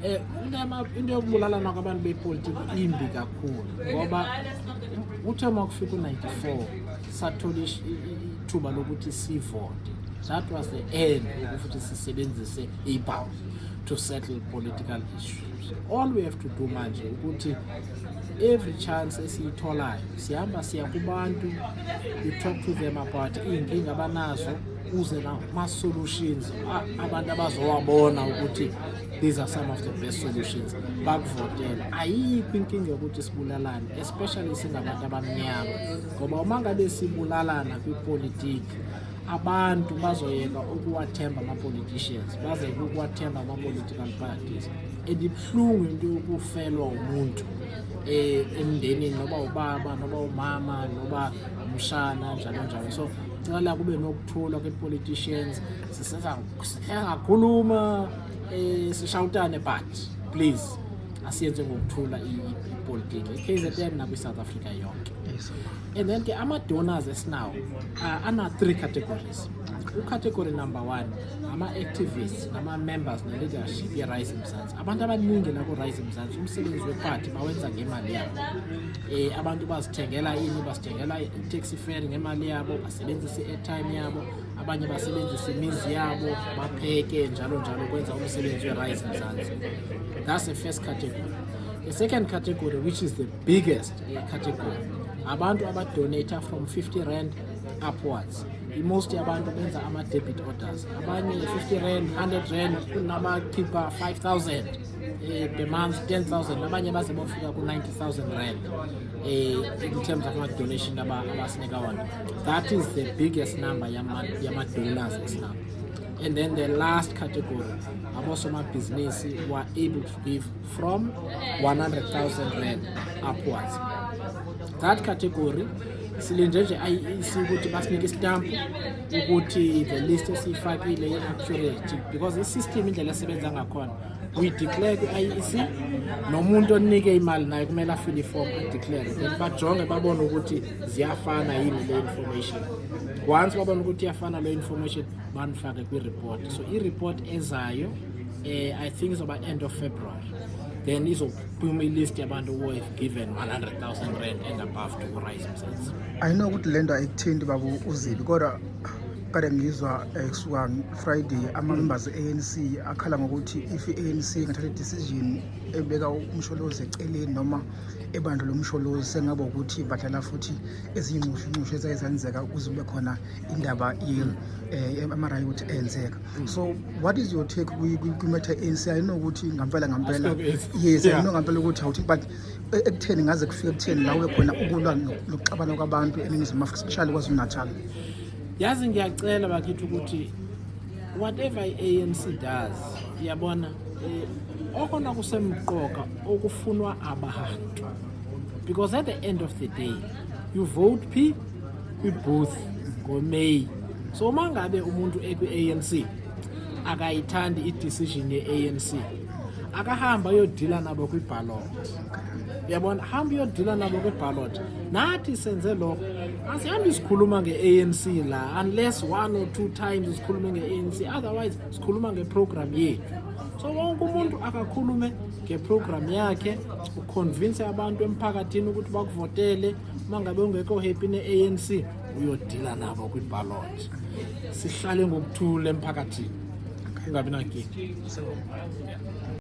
Into yokubulalana kwabantu bepolitiki imbi kakhulu, ngoba uthe uma kufika u-94 sathola ithuba lokuthi sivote. That was the end yokuthi sisebenzise ibhamu to settle political issues. All we have to do manje ukuthi every chance esiyitholayo sihamba siya kubantu, we talk to them about iy'nkinga abanazo, uze nama-solutions abantu abazowabona ukuthi these are some of the best solutions, bakuvotela. Ayikho inkinga yokuthi sibulalane, especially singabantu abamnyama, ngoba uma ngabe sibulalana kwipolitiki, abantu bazoyeka ukuwathemba ama-politicians, bazeke ukuwathemba ama-political parties. And ibuhlungu into yokufelwa umuntu emndenini, noba ubaba, noba umama, noba umshana, njalo njalo. So cela kube nokuthula kwi-politicians. Sisengakhuluma, sishawutane, but please asiyenze ngokuthula ipolitiki e-KZN nakwi-South Africa yonke. And then ke ama-donors esinawo ana-three categories. U-category number one, ama-activists nama-members ne-leadership ye-Rise Mzansi. Abantu abaningi la ku-Rise Mzansi, umsebenzi wephathi bawenza ngemali yabo. Abantu bazithengela ini, bazithengela i-taxi fare ngemali yabo, basebenzise i-airtime yabo, abanye basebenzise imizi yabo, bapheke, njalo njalo, kwenza umsebenzi we-Rise Mzansi. That's the first category. The second category, which is the biggest category, abantu abadonata from R50 upwards. I-most yabantu benza ama-debit orders, abanye R50, R100, kunabakhipha 5000 per month, 10,000, abanye baze bofika ku-R90,000 in terms of ama-donation abasinika wona. That is the biggest number yama-donors esinawo. And then the last category, abosomabhizinisi who are able to give from R100,000 upwards. That category silinde nje IEC ukuthi basinike istamp ukuthi the list esiyifakile i-accurate, because i-system, indlela esebenza ngakhona, we declare kwi-IEC, nomuntu onike imali naye kumele afile iform, adeclare, then bajonge babone ukuthi ziyafana yini le information. Once babone ukuthi iyafana le information, banifake kwi-report. So i-report ezayo, I think izoba end of February, then izophuma i-list yabantu who have given R100,000 and above to Rise Mzansi. I know ukuthi le nto ayikuthinti, baba uZibi, kodwa kade ngizwa kusuka Friday ama-members e-ANC akhala ngokuthi if i-ANC ingathatha i-decision ebeka uMsholozi eceleni noma ebandla loMsholozi, sengaba ukuthi badlala futhi ezinye inxushunxushu ezaye zenzeka ukuze kube khona indaba ama-riot enzeka. So what is your take kwi-matter ANC? I know ukuthi ngampela ngampela Asinaku-ANC. Yes, I know ngampela ukuthi awuthi, but ekutheni ngaze kufike ekutheni la kube khona ukulwa nokuxabana kwabantu eNingizimu Afrika, especially KwaZulu Natal? Yazi, ngiyacela bakithi ukuthi whatever i-ANC does, iyabona, okona kusemqoka okufunwa abantu, because at the end of the day you vote phi? Kwi-booth ngoMay. So uma ngabe umuntu ekwi-ANC akayithandi i-decision ye-ANC, akahamba ayodila nabo kwi-ballot, uyabona? Hamba uyodila nabo kwi-ballot. Nathi senze lokho, asihambi sikhuluma nge-ANC la unless one or two times sikhulume nge-ANC, otherwise sikhuluma ngeprogram yethu. So wonke umuntu akakhulume ngeprogram yakhe, uconvince abantu emphakathini ukuthi bakuvotele. Uma ngabe ungekho happy ne-ANC, uyodila nabo kwi-ballot. Sihlale ngokuthula emphakathini, kungabi nankinga.